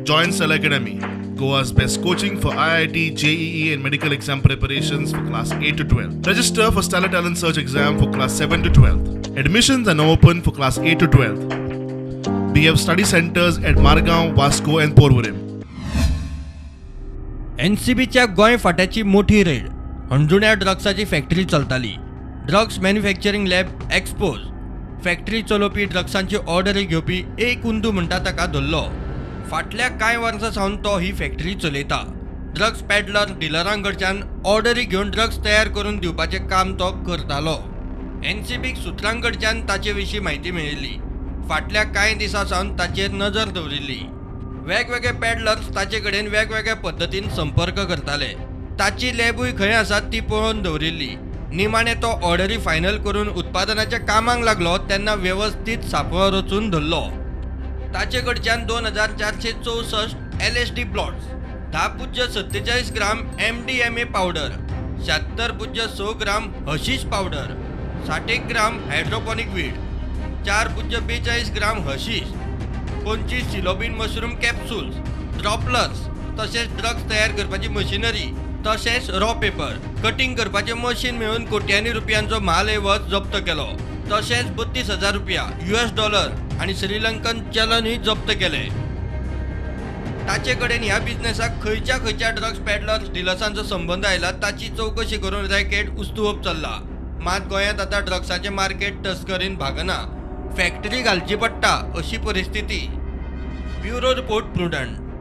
Join Stellar Academy, Goa's best coaching for IIT, JEE, and medical exam preparations for class 8 to 12. Register for Stellar Talent Search exam for class 7 to 12. Admissions are now open for class 8 to 12. We have study centers at Margao, Vasco, and Porvorim. एनसीबीच्या Goa फांट्याची मोठी red. हणजुण्या ड्रग्साची factory चलताली. Drugs manufacturing lab expose. Factory चलोवपी, ड्रग्सांची ऑर्डरी घेवपी एक उंदू म्हणटा ताका धरलो. फाटल्या कांय वर्सां सावन तो ही फॅक्टरी चलयता. ड्रग्स पॅडलर डिलरां कडच्यान ऑर्डरी घेवन ड्रग्स तयार करून दिवपाचें काम तो करतालो. एनसीबीक सुत्रां कडच्यान ताचे विशीं म्हायती मेळिल्ली. फाटल्या कांय दिसां सावन ताचेर नजर दवरिल्ली. वेगवेगळे पॅडलर्स ताचे कडेन वेगवेगळ्या पद्दतीन संपर्क करताले. ताची लॅबूय खंय आसा ती पळोवन दवरिल्ली. निमाणे तो ऑर्डरी फायनल करून उत्पादनाच्या कामाक लागलो तेन्ना वेवस्थीत सांपळो रचून धरलो. ताचे कडच्यान 2464 एलएसडी प्लॉट्स, 10.47 ग्राम एमडीएमए पावडर, 76.6 ग्राम हशीश पावडर, 60 ग्राम हायड्रोपॉनिक वीड, 4.42 ग्राम हशीश, 25 सिलोबिन मशरूम कॅप्सूल्स, ड्रॉपलर्स, तशेंच ड्रग्स तयार करपाची मशिनरी, तशेंच रॉ पेपर कटिंग करपाचें मशीन मेळून कोट्यांनी रुपयांचो म्हाल ऐवज जप्त केलो. तशेंच 32,000 रुपया, यूएस डॉलर आनी श्रीलंकन चलनूय जप्त केलें. ताचे कडेन ह्या बिझनेसाक खंयच्या खंयच्या ड्रग्स पॅडलर्स डिलर्सांचो संबंद आयला ताची चवकशी करून रॅकेट उस्तुवप चल्ला. मात गोंयांत आतां ड्रग्साचें मार्केट तस्करीन भागना, फॅक्टरी घालची पडटा अशी परिस्थिती. Bureau report, Prudent.